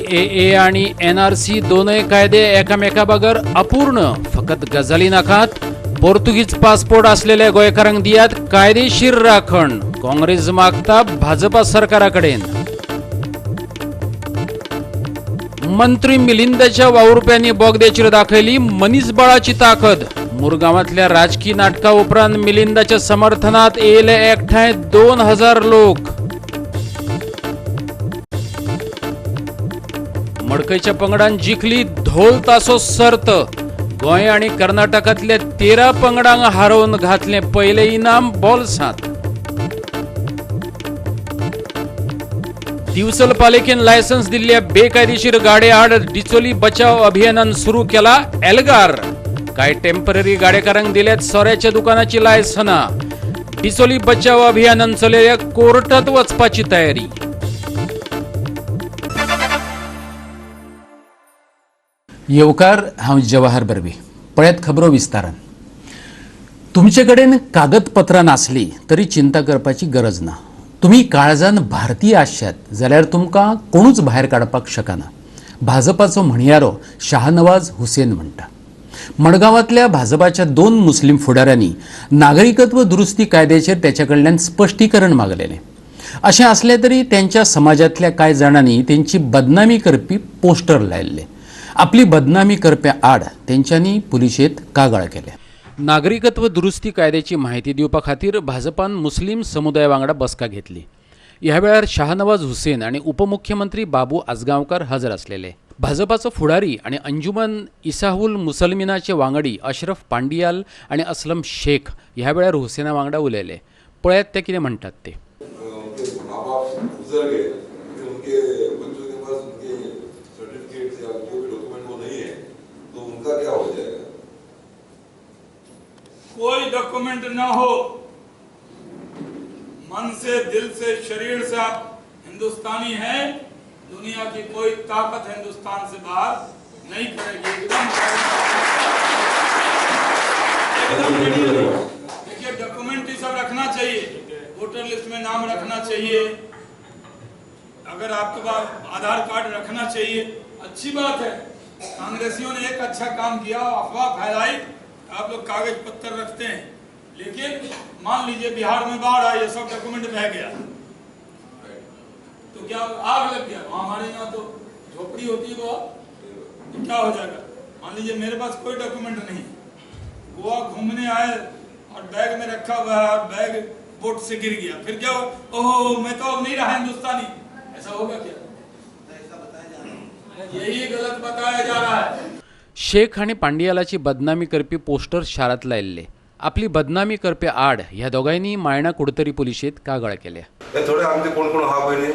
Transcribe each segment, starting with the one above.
CAA आणि NRC दोनय कायदे एकामेका बगर अपूर्ण, फकत गजाली नाकात. पोर्तुगीज पासपोर्ट असलेल्या गोंयकारांक दियात कायदेशीर राखण, काँग्रेस मागता भाजपा सरकाराकडेन. मंत्री मिलिंदाच्या वावुरप्यांनी बोगद्याचेर दाखयली मनीसबळाची ताकद. मुरगांवांतल्या राजकी नाटका उपरांत मिलिंदाच्या समर्थनात येयले एकठांय 2000 लोक. मडकयच्या पंगडान जिखली धोल तासो सर्त. गोंय आनी कर्नाटकांतल्या 13 पंगडांक हारोवन घातलें पयलें इनाम बोल्सांत. दिवचल पालिकेन लायसन्स दिल्ल्या बेकायदेशीर गाडे आड डिचोली बचाव अभियानान सुरू केला एल्गार. कांय टेंपररी गाडेकारांक दिल्यात सोऱ्याच्या दुकानाची लायसनां. डिचोली बचाव अभियानान चलयल्या कोर्टात वचपाची तयारी. येवकार, हांव जवाहर बर्वे. पळयात खबरो विस्तारान. तुमचे कडेन कागदपत्रां नासली तरी चिंता करपाची गरज ना. तुमी काळजान भारतीय आसशात जाल्यार तुमकां कोणूच भायर काडपाक शकना, भाजपाचो म्हणयारो शाहनवाज हुसेन म्हणटा. मडगांवांतल्या भाजपाच्या 2 मुस्लीम फुडाऱ्यांनी नागरिकत्व दुरुस्ती कायद्याचेर तेच्या कडल्यान स्पश्टीकरण मागलेलें. अशें आसलें तरी तेंच्या समाजांतल्या कांय जाणांनी तेंची बदनामी करपी पोस्टर लायिल्ले. आपली बदनामी करप्या आड तेंच्यांनी पुलिशेंत कागाळ केल्या. नागरिकत्व दुरुस्ती कायद्याची माहिती दिवपा खातीर भाजपान मुस्लीम समुदाया वांगडा बसका घेतली. ह्या वेळार शाहनवाज हुसेन आनी उपमुख्यमंत्री बाबू आजगांवकार हजर आसलेले. भाजपाचो फुडारी आनी अंजुमन इसाहुल मुसलमिनाचे वांगडी अशरफ पांडियाल आनी असलम शेख ह्या वेळार हुसेना वांगडा उलयले. पळयात ते कितें म्हणटात ते. उनके माँ बाप गुजर गए, फिर उनके बच्चों के पास उनके सर्टिफिकेट या जो भी डॉक्यूमेंट वो नहीं है, तो उनका क्या हो जाएगा? कोई डॉक्यूमेंट ना हो, मन से, दिल से, शरीर से आप हिंदुस्तानी हैं, दुनिया की कोई ताकत हिंदुस्तान से बाहर नहीं करेगी। एकदम एकदम रेडी रहिए। देखिए, डॉक्यूमेंट ही सब रखना चाहिए, वोटर लिस्ट में नाम रखना चाहिए, अगर आपके पास आधार कार्ड रखना चाहिए। अच्छी बात है, कांग्रेसियों ने एक अच्छा काम किया, अफवाह फैलाई, आप लोग कागज पत्थर रखते हैं, लेकिन मान लीजिए बिहार में बाढ़ आई, ये सब डॉक्यूमेंट बह गया तो क्या आग लग गया? वहाँ हमारे यहाँ तो झोपड़ी होती है, वो तो क्या हो जाएगा? मान लीजिए मेरे पास कोई डॉक्यूमेंट नहीं, गोवा घूमने आए और बैग में रखा हुआ है और बैग बोट से गिर गया, फिर क्या हो? ओहो, मैं तो अब नहीं रहा हिंदुस्तानी, ऐसा होगा क्या? यही गलत बताया जा रहा है। शेख आनी पांडियालाची बदनामी करपी पोस्टर शारांत लायिल्ले. आपली बदनामी करपी आड ह्या दोगांयनी मायणा कुडतरी पुलिशेंत कागाळ केल्या. हे थोडे आमचे कोण कोण आहा पळय न्ही,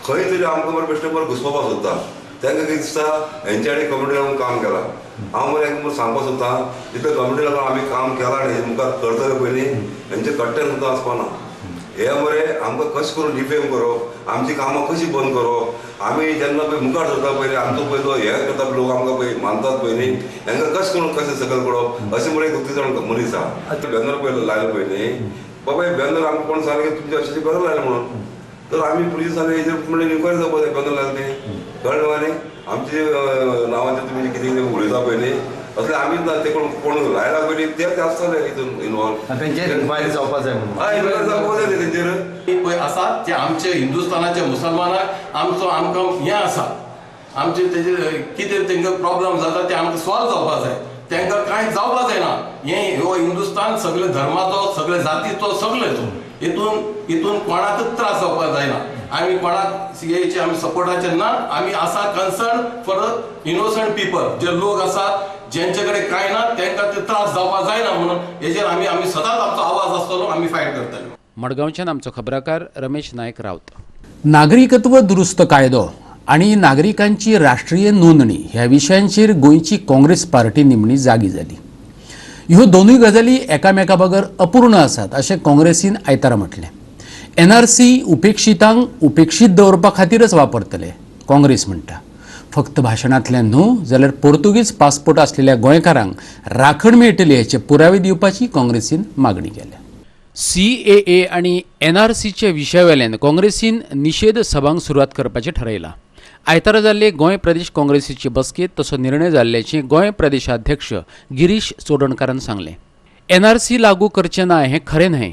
खंय तरी आमकां मरे बेश्टे बरें घुसपोवपाक सोदता. तांकां कितें दिसता, हेंच्या आनी कम्युनिटी लागून काम केलां. हांव मरे हेंकां सांगपाक सोदता, जितले कम्युनिटी लागून आमी काम केलां न्ही, मुखार करतले पळय न्ही, हेंचे कट्ट्यान सुद्दां आसपाना. हे मरे आमकां कशें करून डिफेम करप, आमची कामां कशी बंद करप, आमी जेन्ना पळय मुखार सरता पळय, आमचो पळय तो हे करता, लोक आमकां पळय मानतात पळय न्ही, हेंकां कशें करून कशें सकयल पडप, अशें मरे एक 2-3 जाण मनीस आहा. बॅनर पळय लायलो पळय न्ही बाबा, हे बॅनर आमकां कोण सांगलें की तुमचे अशें बॅनर लायलें म्हणून, तर आमी पुलीस सांगले हेजेर म्हणलें इन्क्वायरी जावपाक जाय. बॅनर लायलें तें कळ्ळें न्हू? आनी आमचे नांवाचेर तुमी कितें कितें उलयता पळय न्ही, असले आमीच ना, ते कोण कोण लायला पळय न्ही ते आसतले हितून इनवॉल्व. तेंचेर इन्क्वायरी जावपा जाय म्हणून. हय, इन्क्वायरी जावपाक जाय तेंचेर. पळय आसा ते आमचे हिंदुस्थानाचे मुसलमानाक आमचो आमकां हें आसा, आमचे तेजे कितें तेंकां प्रॉब्लम जाता ते आमकां सॉल्व जावपा जाय, तेंकां कांय जावपा जायना. हें हो हिंदुस्थान सगळे धर्माचो, सगळे जातीचो, सगळेचो, हितून कोणाकच त्रास जावपाक जायना. आमी कोणाक सीएचे आमी सपोर्टाचे ना, आमी आसा concern for innocent people, जे लोक आसा जेंचे कडेन कांय ना तेंकां ते त्रास जावपाक जायना म्हणून हेजेर आमी आमी सदांच आमचो आवाज आसतलो, आमी फायट करतले. मडगांवच्यान आमचो खबराकार रमेश नायक रावत. नागरिकत्व दुरुस्त कायदो आनी नागरिकांची राष्ट्रीय नोंदणी ह्या विशयांचेर गोंयची काँग्रेस पार्टी निमणी जागी जाली. ह्यो दोनूय गजाली एकामेका बगर अपूर्ण आसात अशें काँग्रेसीन आयतारा म्हटलें. एनआरसी उपेक्षितांक उपेक्षीत दवरपा खातीरच वापरतले, काँग्रेस म्हणटा. फक्त भाशणांतल्यान न्हू जाल्यार पोर्तुगीज पासपोर्ट आसलेल्या गोंयकारांक राखण मेळटली हाचे पुरावे दिवपाची काँग्रेसीन मागणी केल्या. सीएए आनी एनआरसीच्या विशयावेल्यान काँग्रेसीन निशेध सभांक सुरवात करपाचें ठरयलां. आयतारा जाल्ले गोंय प्रदेश काँग्रेसीचे बसकेंत तसो निर्णय जाल्ल्याचें गोंय प्रदेशाध्यक्ष गिरीश चोडणकारान सांगलें. एनआरसी लागू करचें ना हें खरें न्हय.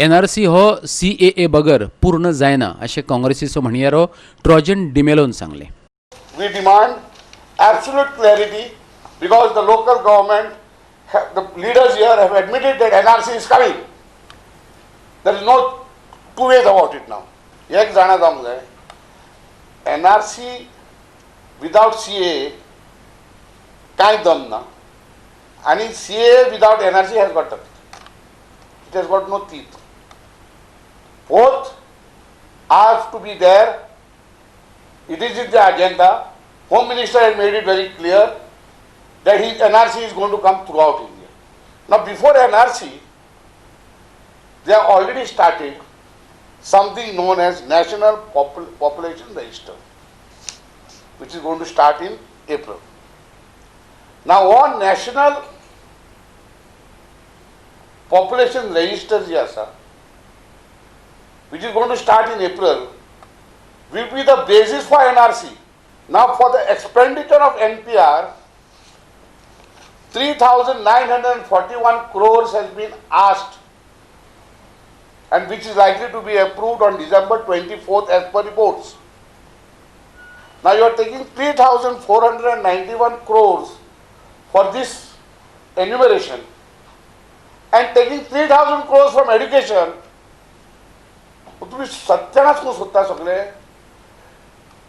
एनआरसी हो सीएए बगर पूर्ण जायना अशें काँग्रेसीचो म्हणयारो ट्रॉजन डिमेलोन सांगलें. We demand absolute clarity because the local government, the leaders here have admitted that NRC is coming. There is no two ways about it now. एक जाणा जावंक जाय, एनआरसी विदाउट सीएए कांय दम ना आनी CAA without NRC has got, it has got no teeth. Both are to be there. It is in the agenda. Home Minister has made it very clear that his NRC is going to come throughout India. Now, before NRC, they have already started something known as National Population Register, which is going to start in April. Now, on National Population Register जी आसा, which is going to start in April, will be the basis for NRC. Now, for the expenditure of NPR, 3,941 crores has been asked and which is likely to be approved on December 24th as per reports. Now, you are taking 3,491 crores for this enumeration and taking 3,000 crores from education. तुम्ही सत्यानाश करूंक सोदता सगळे.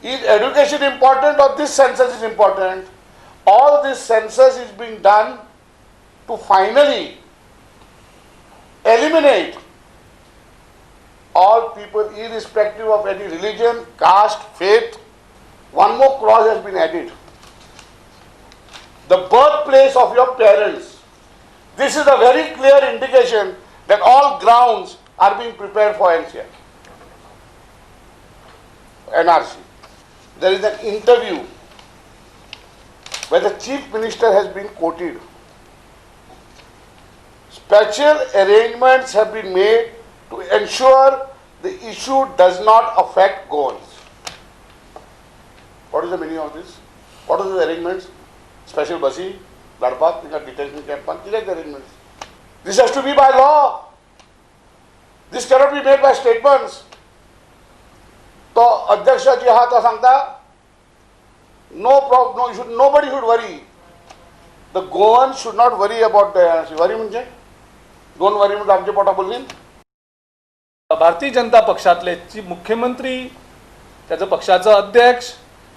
Is education important or this census is important? All this census is being done to finally eliminate all people irrespective of any religion, caste, faith. One more clause has been added. The birthplace of your parents. This is a very clear indication that all grounds are being prepared for NCR, NRC. There is an interview where the Chief Minister has been quoted. Special arrangements have been made to ensure the issue does not affect Goans. What is the meaning of this? What are the arrangements? Special बसी, धाडपाक तांकां detention कॅम्पान, कितें arrangements? This has to be by law. This cannot be made by statements. तो अध्यक्ष जी आहा तो सांगता, no prob no should nobody should worry. The Goan should not worry about the worry. म्हणजे don't वरी म्हणजे आमच्या पोटा बोलली. भारतीय जनता पक्षातले जी मुख्यमंत्री, त्याचो पक्षाचो अध्यक्ष,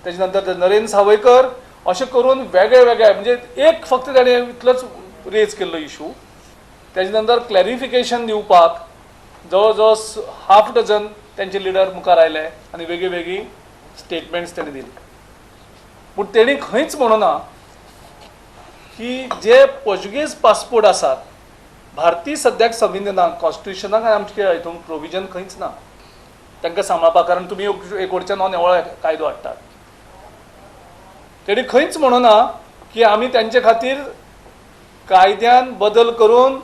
त्याच्या नंतर ते नरेंद्र सावयकर, अशें करून वेगळे वेगळे, म्हणजे एक फक्त ताणें इतलोच रेज केल्लो इशू. तेजे नंतर क्लॅरिफिकेशन दिवपाक जवळ जवळ हाफ डझन त्यांचे लिडर मुखार आयले आनी वेगळी वेगळी स्टेटमेंट्स तेणी दिली. पूण तेणी खंयच म्हणूना की जे पोर्चुगीज पासपोर्ट आसात, भारतीय सद्याक संविधानाक, कॉन्स्टिट्युशनाक आनी आमच्या हितून प्रोविजन खंयच ना तांकां सांबाळपाक, कारण तुमी एक वटच्यान नवो कायदो हाडटात. तेणी खंयच म्हणूना की आमी तांचे खातीर कायद्यान बदल करून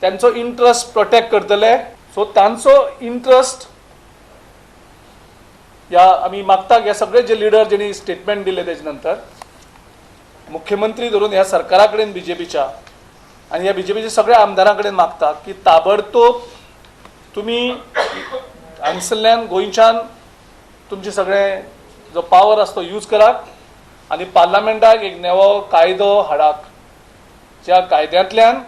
तांचो इंट्रस्ट प्रोटेक्ट करतले. सो तांचो इंट्रस्ट ह्या आमी मागता. हे सगळे जे लिडर जेणी स्टेटमेंट दिले, तेजे नंतर मुख्यमंत्री धरून ह्या सरकारा कडेन, बीजेपीच्या आनी ह्या बीजेपीच्या सगळ्या आमदारां कडेन मागता की ताबडतोब तुमी हांगसरल्यान, गोंयच्यान तुमचे सगळे जो पावर आसा तो यूज करात आनी पार्लमेंटाक एक नवो कायदो हाडात, ज्या कायद्यांतल्यान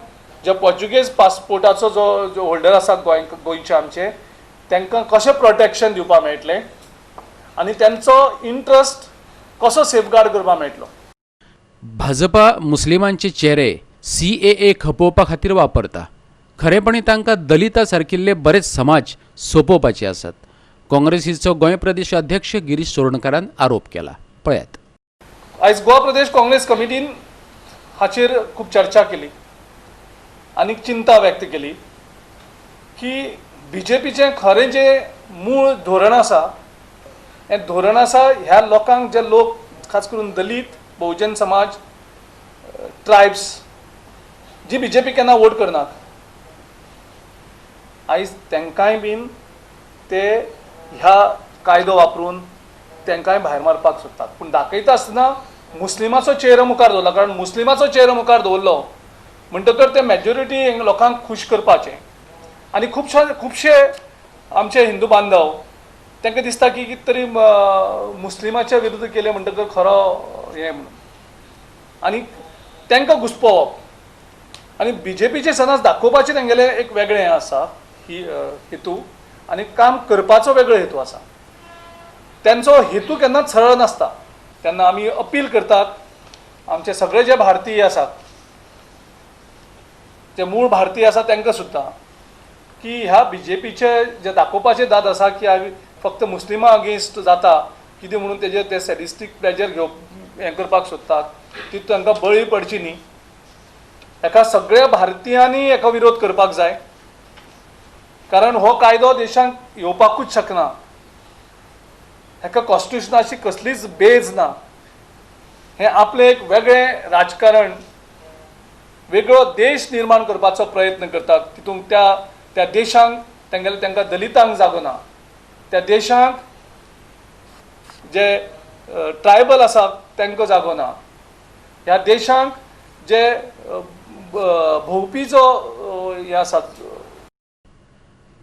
जे पोर्चुगीज पासपोर्टाचो जो जो होल्डर आसा गोंय गोंयचे आमचे, तांकां कशें प्रोटेक्शन दिवपाक मेळटलें आनी तांचो इंट्रस्ट कसो सेफगार्ड करपाक मेळटलो. भाजपा मुस्लिमांचे चेहरे सीएए खपोवपा खातीर वापरता. खरेपणी तांकां दलिता सारकिल्ले बरेच समाज सोंपोवपाचे आसात, काँग्रेसीचो गोंय प्रदेश अध्यक्ष गिरीश चोडणकारान आरोप केला. पळयात. आयज गोवा प्रदेश काँग्रेस कमिटीन हाचेर खूब चर्चा केली आनी चिंता व्यक्त केली की बीजेपीचें खरें जें मूळ धोरण आसा, हें धोरण आसा ह्या लोकांक, जे लोक खास करून दलीत, बहुजन समाज, ट्रायब्स, जी बीजेपी केन्ना वोट करनात, आयज तांकांय बीन ते ह्या कायदो वापरून तांकांय भायर मारपाक सोदतात. पूण दाखयता आसतना मुस्लिमाचो चेहरो मुखार दवरला, कारण मुस्लिमाचो चेहरो मुखार दवरलो म्हणटकर ते मेजॉरिटी लोकांक खूश करपाचें. आनी खुबशे आमचे हिंदू बांधव तांकां दिसता की कितें तरी मुस्लिमाच्या विरुद्ध केलें म्हणटकर खरो हें म्हणून, आनी तांकां घुसपोवप आनी बीजेपीचे सदांच दाखोवपाचें तेंगेलें एक वेगळें हें आसा ही हेतू, आनी काम करपाचो वेगळो हेतू आसा. तेंचो हेतू केन्नाच सरळ नासता. तेन्ना आमी अपील करतात आमचे सगळे जे भारतीय आसात, जे मूळ भारतीय आसा तांकां सुद्दां की ह्या बीजेपीचे जे दाखोवपाचे दाद आसा की हांवें फक्त मुस्लिमां अगेन्स्ट जाता कितें म्हणून तेजेर ते सॅडिस्टीक प्लेजर घेवप हें करपाक सोदतात, ती तांकां बळी पडची न्ही. हेका सगळ्या भारतीयांनी हेका विरोध करपाक जाय, कारण हो कायदो देशांत येवपाकूच शकना. हेका कॉन्स्टिट्युशनाची कसलीच बेज ना. हें आपलें एक वेगळें राजकारण, वेगळो देश निर्माण करपाचो प्रयत्न करतात. तितूंत त्या त्या देशांक तेंगेले तांकां दलितांक जागो ना, त्या देशांक जे ट्रायबल आसा तांकां जागो ना, ह्या देशांक जे भोंवपी जो हे आसात.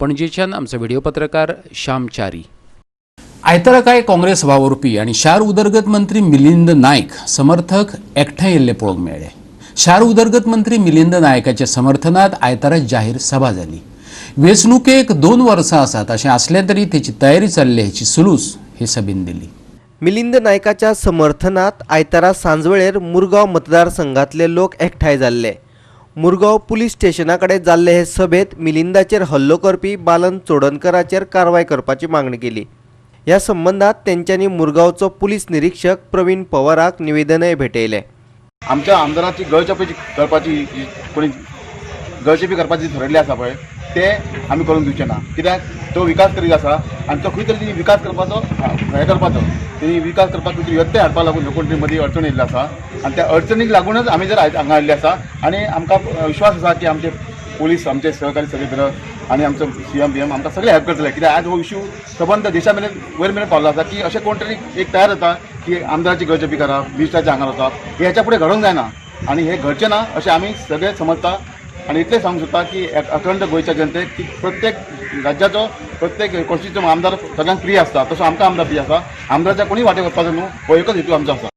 पणजेच्यान आमचो व्हिडिओ पत्रकार श्याम च्यारी. आयतारा कांय काँग्रेस वावुरपी आनी शार उदरगत मंत्री मिलिंद नायक समर्थक एकठांय येयल्ले पळोवंक मेळ्ळे. शार उदरगत मंत्री मिलिंद नायकाच्या समर्थनात आयतारा जाहीर सभा जाली. वेंचणुकेक 2 वर्सां आसात अशें आसलें तरी तेची तयारी चल्ली हेची सुलूस हे सभेन दिली. मिलिंद नायकाच्या समर्थनात आयतारा सांजवेळेर मुरगांव मतदारसंघातले लोक एकठांय जाल्ले. मुरगांव पुलीस स्टेशना कडेन जाल्ले हे सभेत मिलिंदाचेर हल्लो करपी बालन चोडणकराचेर कारवाय करपाची मागणी केली. ह्या संबंदात तेंच्यांनी मुरगांवचो पुलीस निरीक्षक प्रवीण पवाराक निवेदनय भेटयलें. आमच्या आमदाराची गळचेपी करपाची कोणी गळचेपी करपाची थरयल्ली आसा पळय, ते आमी करूंक दिवचे ना. कित्याक तो विकास करीत आसा आनी तो खंय तरी विकास करपाचो हें करपाचो तेणी विकास करपाक खंय तरी व्यत्यय हाडपाक लागून कोण तरी मदीं अडचण येयल्ली आसा आनी त्या अडचणीक लागूनच आमी जर हांगा आयिल्ले आसा आनी आमकां विश्वास आसा की आमचे पुलीस, आमचे सहकारी सगळे भितर आनी आमचो सीएम बी एम आमकां सगळे हेल्प करतले. कित्याक आज हो इशू सबंद देशा मेरेन वयर मेरेन पावलो आसा की अशें कोण तरी एक तयार जाता की आमदाराची गळचेपी करप, मिनिस्टराच्या आंगार वचप, हें हेच्या फुडें घडोवंक जायना आनी हें घडचें ना अशें आमी सगळे समजता. आनी इतलें सांगूंक सोदता की अखंड गोंयच्या जनतेक की प्रत्येक राज्याचो प्रत्येक कॉन्स्टिट्युशन आमदार सगळ्यांक प्रिय आसता, तसो आमकां आमदार प्रिय आसा. आमदाराच्या कोणीय वाटेक वचपाचो न्हू हो एकच हेतू आमचो आसा.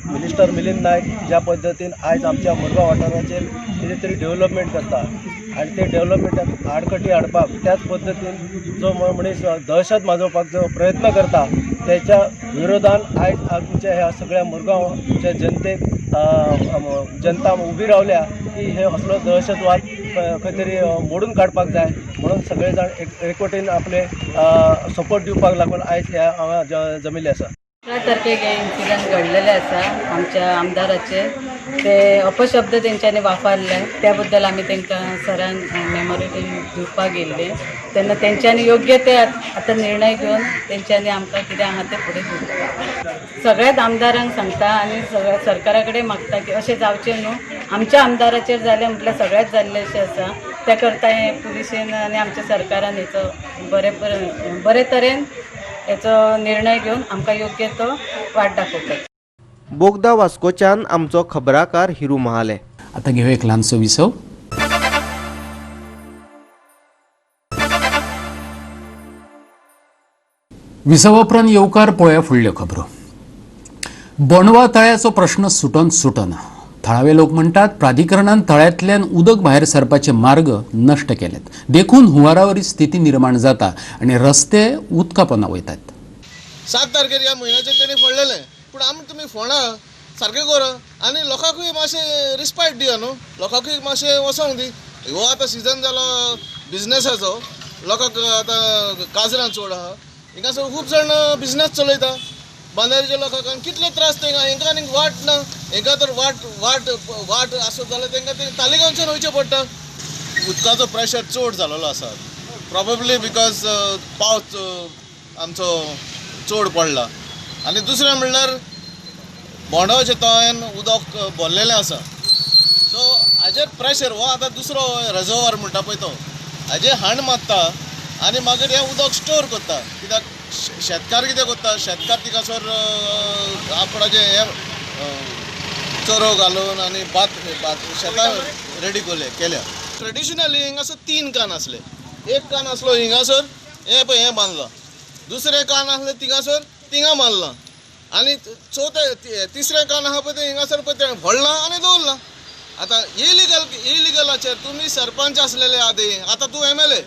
मिनिस्टर मिलिंद नायक ज्या पद्दतीन आयज आमच्या मुरगांव वाठाराचेर कितें तरी डेव्हलपमेंट करता आनी ते डेव्हलपमेंटाक आडखटी हाडपाक त्याच पद्दतीन जो मनीस दहशत माजोवपाक जो प्रयत्न करता त्याच्या विरोधान आयज आमच्या ह्या सगळ्या मुरगांवच्या जनतेक जनता उबी रावल्या की हे असलो दहशतवाद खंय तरी मोडून काडपाक जाय म्हणून सगळे जाण एकवटीन आपले सपोर्ट दिवपाक लागून आयज ह्या हांगा जमिल्ले आसा. 18 तारखेक हे इन्सिडंट घडलेले आसा आमच्या आमदाराचे, ते अपशब्द तेंच्यांनी वापरले त्या बद्दल आमी तांकां सरान मेमोरेंडम दिवपाक गेल्ले. तेन्ना तेंच्यांनी योग्य ते आतां निर्णय घेवन तेंच्यांनी आमकां कितें आहा तें फुडें दिवपाक सगळ्याच आमदारांक सांगता आनी सगळ्या सरकारा कडेन मागता की अशें जावचें न्हू. आमच्या आमदाराचेर जालें म्हटल्यार सगळ्याच जाल्लें अशें आसा, त्या करता हें पुलिशेन आनी आमच्या सरकारान हेचो बरे तरेन हेचो निर्णय घेवन आमकां योग्य तो वाट दाखोवपाचो. बोगदा वास्कोच्यान आमचो खबराकार हिरू महाले. आतां घेवया एक ल्हानसो विसव. विसवा उपरांत येवकार पळोवया फुडल्यो खबरो. बोंडवा तळ्याचो प्रश्न सुटोन सुटना. थळावे लोक म्हणटात प्राधिकरणान तळ्यांतल्यान उदक भायर सरपाचे मार्ग नश्ट केल्यात, देखून हुंवारावरी स्थिती निर्माण जाता आनी रस्ते उदका पोंदा वयतात. 7 तारखेर ह्या म्हयन्याचें तेणी फोडलेलें, पूण आमी तुमी फोंडा सारकें कर आनी लोकांकूय मातशें रिस्पायट दिया न्हू, लोकांकूय मातशें वचोंक दी. हो आतां सिजन जालो बिजनेसाचो, लोकांक आतां काजरां चड आहा, हिंगासर खूब जाण बिजनेस चलयता. बांदारीच्या लोकांक कितले त्रास तेंकां, हेंकां आनीक वाट ना, हेंकां तर वाट वाट वाट आसत जाल्यार तेंकां ते तालिगांवच्यान वयचें पडटा. उदकाचो प्रेशर चड जालेलो आसा, प्रोबेबली because पावस आमचो चड पडला आनी दुसरें म्हणल्यार बोंडवाच्या तळ्यान उदक भरलेलें आसा. सो हाजेर प्रेशर हो आतां दुसरो रेजर्वर म्हणटा पळय तो हाजेर हांड मारता आनी मागीर हें उदक स्टोर करता, कित्याक शेतकार कितें करता, शेतकार थिंगासर आपणाचें हें चरो घालून आनी भात शेतां रेडी केल्या. ट्रेडिशनली हिंगासर 3 कान आसले, एक कान आसलो हिंगासर हें पळय हें बांदलां, दुसरें कान आसलें थिंगासर थिंगा बांदलां आनी चवथें तिसरें कान आसा पळय तें हिंगासर पळय तें फोडलां आनी दवरलां. आतां इलिगलाचेर तुमी सरपंच आसलेले आदी, आतां तूं MLA,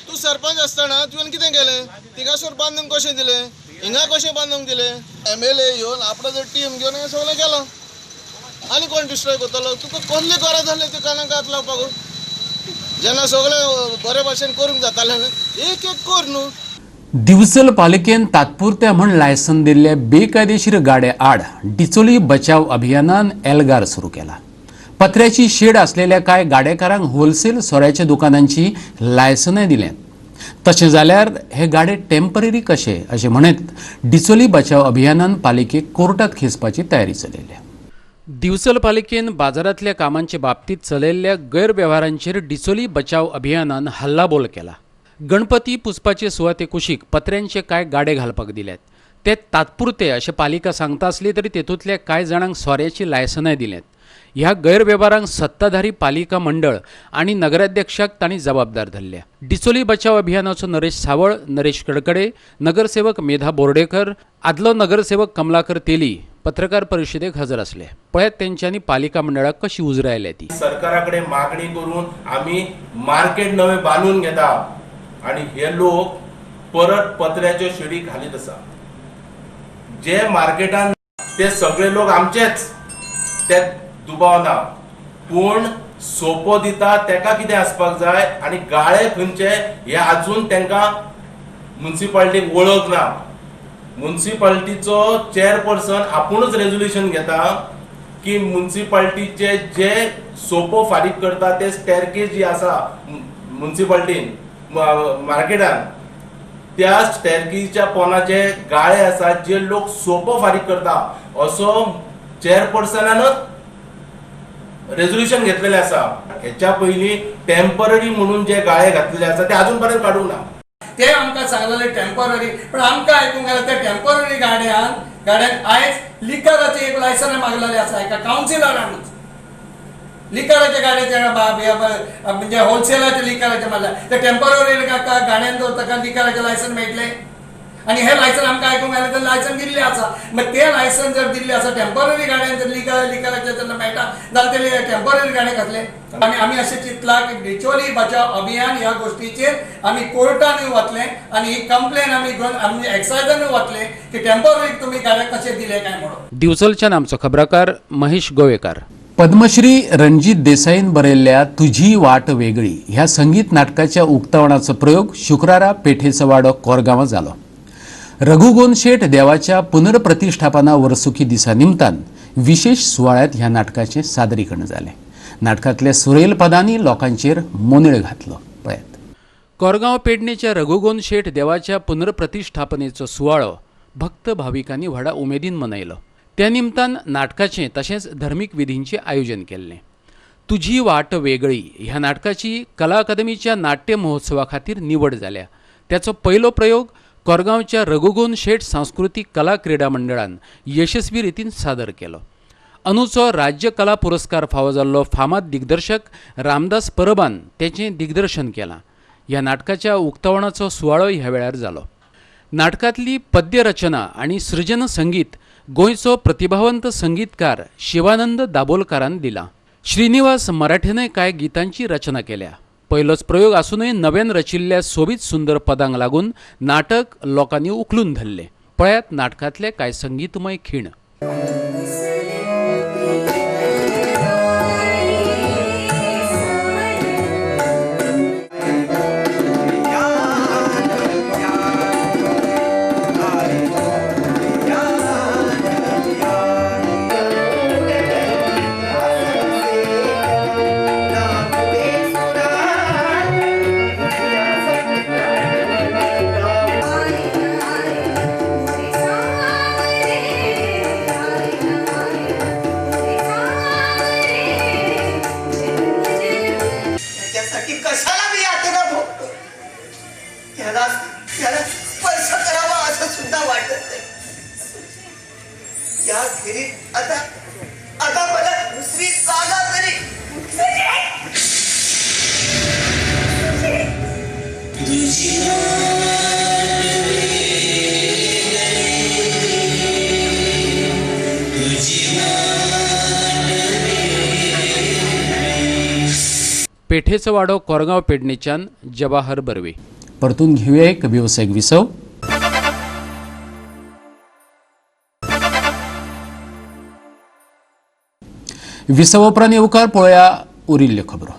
तूं सरपंच आसतना तुवें कितें केलें? थिंगासर बांदूंक कशें दिलें, हिंगा कशें बांदूंक दिलें? MLA येवन आपणाचो टीम घेवन हें सगळें केलां आनी कोण डिस्ट्रॉय करतलो? तुका कसली गरज आसली ती कानाक हात लावपाक? जेन्ना सगळें बरे भाशेन करूंक जातालें एक एक कर न्हू. दिवचल पालिकेन तात्पुरत्या म्हण लायसन दिल्ल्या बेकायदेशीर गाड्या आड डिचोली बचाव अभियानान एल्गार सुरू केला. पत्र्याची शेड असलेल्या कांय गाडेकारांक होलसेल सोऱ्याच्या दुकानांची लायसनाय दिल्यात. तशें जाल्यार हे गाडे टेम्पररी कशे अशें म्हणत डिचोली बचाव अभियानान पालिकेक कोर्टात खेचपाची तयारी चलयल्या. दिवचल पालिकेन बाजारांतल्या कामांचे बाबतीत चलयल्ल्या गैरवेव्हारांचेर डिचोली बचाव अभियानान हल्लाबोल केला. गणपती पुजपाचे सुवाते कुशीक पत्र्यांचे कांय गाडे घालपाक दिल्यात. ते तात्पुरते अशें पालिका सांगता आसली तरी तेतूंतल्या कांय जाणांक सोऱ्याची लायसनाय दिल्यात. ह्या गैरवेव्हारांक सत्ताधारी पालिका मंडळ आनी नगराध्यक्षाक तांणी जबाबदार धरल्या. डिचोली बचाव अभियानाचो नरेश सावळ, नरेश कडकडे, नगरसेवक मेधा बोर्डेकर, आदलो नगरसेवक कमलाकर तेली पत्रकार परिषदेक हजर आसले. पळयात तेंच्यांनी पालिका मंडळाक कशी उजरायल्या ती. सरकारा कडेन मागणी करून आमी मार्केट नवें बांदून घेता आनी हे लोक परत पत्र्याच्यो शेडी घालीत आसा. जे मार्केटान ते सगळे लोक आमचेच, ते दुबाव ना, पूण सोपो दिता तेका कितें आसपाक जाय आनी गाळे खंयचे हे आजून तेंकां मुन्सिपालिटीक वळख ना. मुन्सिपालिटीचो चेअरपर्सन आपुणूच रेजोल्युशन घेता की मुन्सिपालिटीचे जे सोपो फारीक करता ते स्टॅरकेज जी आसा मुन्सिपालिटीन मार्केटान, त्या स्टॅरकेजीच्या पोनाचे गाळे आसात जे लोक सोपो फारीक करता असो चेअरपर्सनानच रेजोल्युशन घेतलेले आसा. हेच्या पयलीं टेम्पररी म्हणून जे गाळे घातलेले आसा ते अजून पर्यंत काडूंक ना. ते आमकां सांगलेले टेम्पररी, पण आमकां आयकूंक गेल्यार त्या टेम्पररी गाड्यांक आयज लिकराचें एक लायसन मागलेलें आसा एका कावन्सिलरानूच. लिकराचे गाडयेचे म्हणजे होलसेलाचे लिकराचे मारल्या ते टेम्पररी गाड्यान ताका लिकराचें लायसन मेळटलें. आनी हे लायसन आमकां आयकूंक आयलें तर लायसन दिल्लें आसा. मागीर तें लायसन जर दिल्लें आसा टेम्पररी गाड्यान जर लिकराचें जर मेळटा जाल्यार ते टेम्पररी गाडे घातले. आनी आमी अशें चिंतलां की डिचोली बचाव अभियान ह्या गोश्टीचेर आमी कोर्टानूय वतले आनी ही कंप्लेन आमी घेवन आमी एक्सायजानूय वतले की टेम्पररी तुमी गाड्या कशें दिले काय म्हणून. दिवचलच्यान आमचो खबराकार महेश गोवेकार. पद्मश्री रणजीत देसाईन बरयल्ल्या तुझी वाट वेगळी ह्या संगीत नाटकाच्या उक्तावणाचो प्रयोग शुक्रारा पेठेचो वाडो कोरगांवां जालो. रघु गोंदशेट देवाच्या पुनर्प्रतिष्ठापना वर्सुकी दिसा निमतान विशेष सुवाळ्यात ह्या नाटकाचें सादरीकरण जालें. नाटकांतल्या सुरेल पदांनी लोकांचेर मोनेळ घातलो. पळयात. कोरगांव पेडणेच्या रघु गोंदशेट देवाच्या पुनर्प्रतिष्ठापनेचो सुवाळो भक्त भाविकांनी व्हडा उमेदीन मनयलो. त्या निमतान नाटकाचें तशेंच धर्मीक विधींचें आयोजन केल्लें. तुझी वाट वेगळी ह्या नाटकाची कला अकादमीच्या नाट्य महोत्सवा खातीर निवड जाल्या. त्याचो पयलो प्रयोग कोरगांवच्या रघुगोंद शेठ सांस्कृतीक कला क्रीडा मंडळान यशस्वी रितीन सादर केलो. अनुचो राज्य कला पुरस्कार फावो जाल्लो फामाद दिग्दर्शक रामदास परबान तेचें दिग्दर्शन केलां. ह्या नाटकाच्या उक्तावणाचो सुवाळो ह्या वेळार जालो. नाटकांतली पद्यरचना आनी सृजन संगीत गोंयचो प्रतिभावंत संगीतकार शिवानंद दाबोलकारान दिलां. श्रीनिवास मराठेनय कांय गितांची रचना केल्या. पयलोच प्रयोग आसूनय नव्यान रचिल्ल्या सोबीत सुंदर पदांक लागून नाटक लोकांनी उखलून धरलें. पळयात नाटकांतले कांय संगीतमय खीण. आता आता मला दुसरी जागा तरी. पेठेचो वाडो कोरगांव पेडणेच्यान जवाहर बर्वे. परतून घेऊया एक वेवसायीक विसव. विसव उपरांत येवकार पळोवया उरिल्ल्यो खबरो.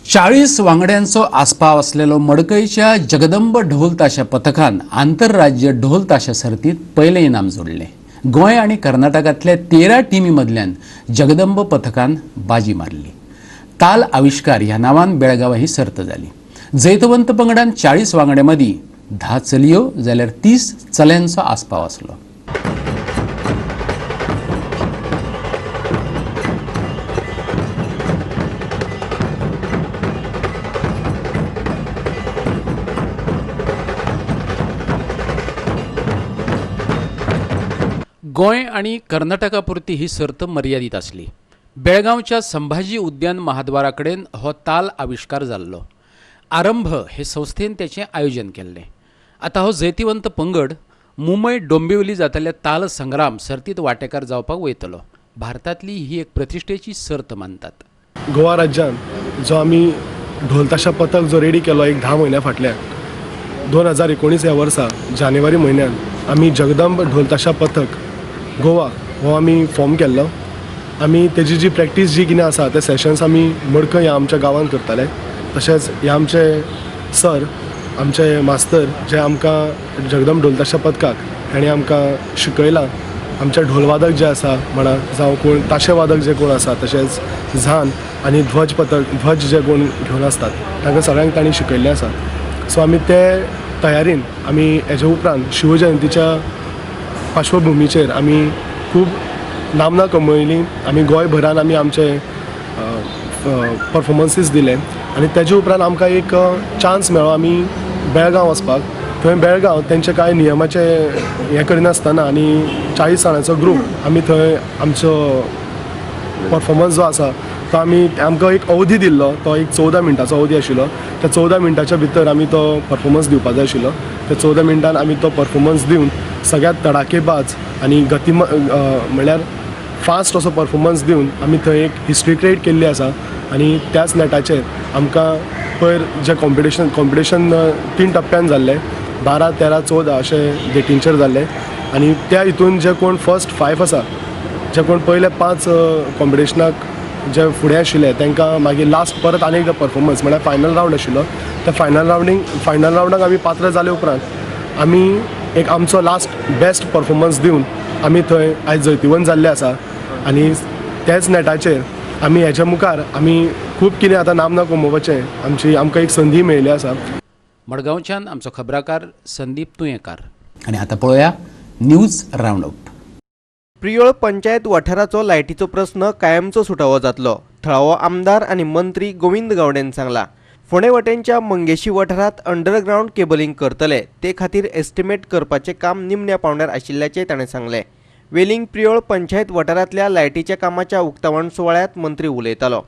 40 वांगड्यांचो आस्पाव आसलेलो मडकयच्या जगदंब ढोल ताशा पथकान आंतरराज्य ढोल ताशा सर्तीत पयलें इनाम जोडलें. गोंय आनी कर्नाटकांतल्या 13 टिमी मदल्यान जगदंब पथकान बाजी मारली. ताल आविश्कार ह्या नांवान बेळगांव ही सर्त जाली. जैतवंत पंगडान 40 वांगड्यां मदीं 10 चलयो जाल्यार 30 चल्यांचो आस्पाव आसलो. गोंय आनी कर्नाटका पुरती ही सर्त मर्यादीत आसली. बेळगांवच्या संभाजी उद्यान महाद्वारा कडेन हो ताल आविश्कार जाल्लो. आरंभ हे संस्थेन त्याचें आयोजन केल्लें. आतां हो जैतिवंत पंगड मुंबय डोंबिवली जातल्या ताल संग्राम सर्तीत वांटेकार जावपाक वयतलो. भारतांतली ही एक प्रतिश्ठेची सर्त मानतात. गोवा राज्यान जो आमी ढोलताशा पथक जो रेडी केलो एक 10 म्हयन्या फाटल्यान 2019 ह्या वर्सा जानेवारी म्हयन्यान आमी जगदंब ढोलताशा पथक गोवा हो आमी फॉर्म केल्लो. आमी तेजी जी प्रॅक्टीस जी कितें आसा ते सेशन्स आमी मडकय ह्या आमच्या गांवांत करताले. तशेंच हे आमचे सर आमचे मास्तर जे आमकां जगदंब ढोलताशा पथकाक तांणी आमकां शिकयलां. आमचे ढोलवादक जे आसा म्हणा जावं कोण ताशे वादक जे कोण आसा तशेंच झान आनी ध्वज पथक ध्वज जे कोण घेवन आसतात तांकां सगळ्यांक तांणी शिकयल्लें आसा. सो आमी ते तयारीन आमी हेजे उपरांत शिवजयंतीच्या पार्श्वभुमीचेर आमी खूब नामना कमयली. आमी गोंयभरान आमी आमचे परफॉर्मन्सीस दिले आनी तेजे उपरांत आमकां एक चान्स मेळ्ळो आमी बेळगांव वचपाक. थंय बेळगांव तेंचे कांय नियमाचे हें करिनासतना आनी 40 जाणांचो ग्रूप आमी थंय आमचो परफॉर्मन्स जो आसा तो आमी आमकां एक अवधी दिल्लो तो एक 14 मिनटाचो अवधी आशिल्लो. त्या 14 मिनटाच्या भितर आमी तो परफॉर्मन्स दिवपाक जाय आशिल्लो. त्या 14 मिनटान आमी तो परफॉर्मन्स दिवन सगळ्यांत तडाखेबाज आनी गतिम म्हणल्यार फास्ट असो परफॉर्मन्स दिवन आमी थंय एक हिस्ट्री क्रिएट केल्ली आसा. आनी त्याच नेटाचेर आमकां पयर जे कॉम्पिटिशन 3 टप्प्यान जाल्लें 12, 13, 14 अशे डेटींचेर जाल्लें आनी त्या हितून जे कोण फर्स्ट 5 आसा जे कोण पयले 5 कॉम्पिटिशनाक जे फुडें आशिल्ले तांकां मागीर लास्ट परत आनी एकदां परफॉर्मन्स म्हणल्यार फायनल रावंड आशिल्लो. त्या फायनल रावंडाक आमी पात्र जाले उपरांत आमी एक आमचो लास्ट बेस्ट परफॉर्मन्स दिवन आमी थंय आयज जैतिवंत जाल्ले आसा. आनी त्याच नेटाचेर आमी हेच्या मुखार आमी खूब कितें आतां नामना कमोवपाचें आमची आमकां एक संदी मेळिल्ली आसा. मडगांवच्यान आमचो खबराकार संदीप तुयेंकार. आनी आतां पळोवया news round up. Priol panchayat वाठाराचो लायटीचो प्रस्न कायमचो सुटावो जातलो. थळावो आमदार आनी मंत्री गोविंद गावडेन सांगला. फोंडे वटेनच्या मंगेशी वाठारांत अंडरग्रावंड केबलिंग करतले ते खातीर एस्टिमेट करपाचें काम निमण्या पावंड्यार आशिल्ल्याचें ताणें सांगलें. वेलिंग प्रियोळ पंचायत वाठारांतल्या लायटीच्या कामाच्या उक्तावण सुवाळ्यांत मंत्री उलयतालो.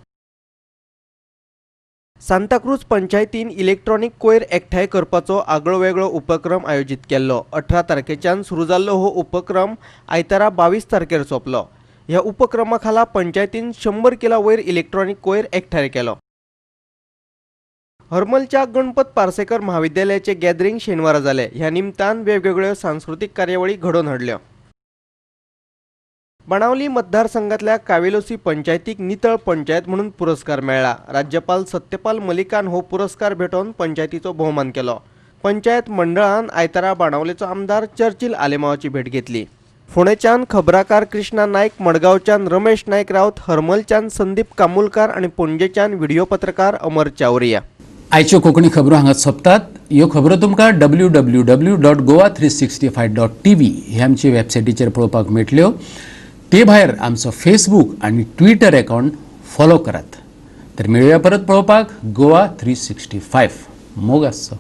सांताक्रूज पंचायतीन इलेक्ट्रॉनिक कोयर एकठांय करपाचो आगळो वेगळो उपक्रम आयोजीत केल्लो. 18 तारखेच्यान सुरू जाल्लो हो उपक्रम आयतारा 22 तारखेर सोंपलो. ह्या उपक्रमा खाला पंचायतीन 100 किला वयर इलेक्ट्रॉनिक कोयर एकठांय केलो. हरमलच्या गणपत पार्सेकर म्हाविद्यालयाचे गॅदरिंग शेनवारा जालें. ह्या निमतान वेगवेगळ्यो सांस्कृतीक कार्यावळी घडोवन हाडल्यो. बाणावली मतदारसंघातल्या कावेलोसी पंचायतीक नितळ पंचायत म्हणून पुरस्कार मेळ्ळा. राज्यपाल सत्यपाल मलिकान हो पुरस्कार भेटोवन पंचायतीचो भोवमान केलो. पंचायत मंडळान आयतारा बाणावलेचो आमदार चर्चिल आलेमावाची भेट घेतली. फोंडेच्यान खबराकार कृष्णा नायक, मडगांवच्यान रमेश नायक राऊत, हरमलच्यान संदीप कामुलकार आनी पणजेच्यान व्हिडिओ पत्रकार अमर चावरिया. आयच्यो कोंकणी खबरो हांगा सोंपतात. ह्यो खबरो तुमकां www.goa365.tv हे आमचे वेबसायटीचेर पळोवपाक मेळटल्यो. ते भायर आमचो फेसबूक आनी ट्विटर अकावंट फॉलो करात. तर मेळुया परत पळोवपाक गोवा 365. मोग आसचो.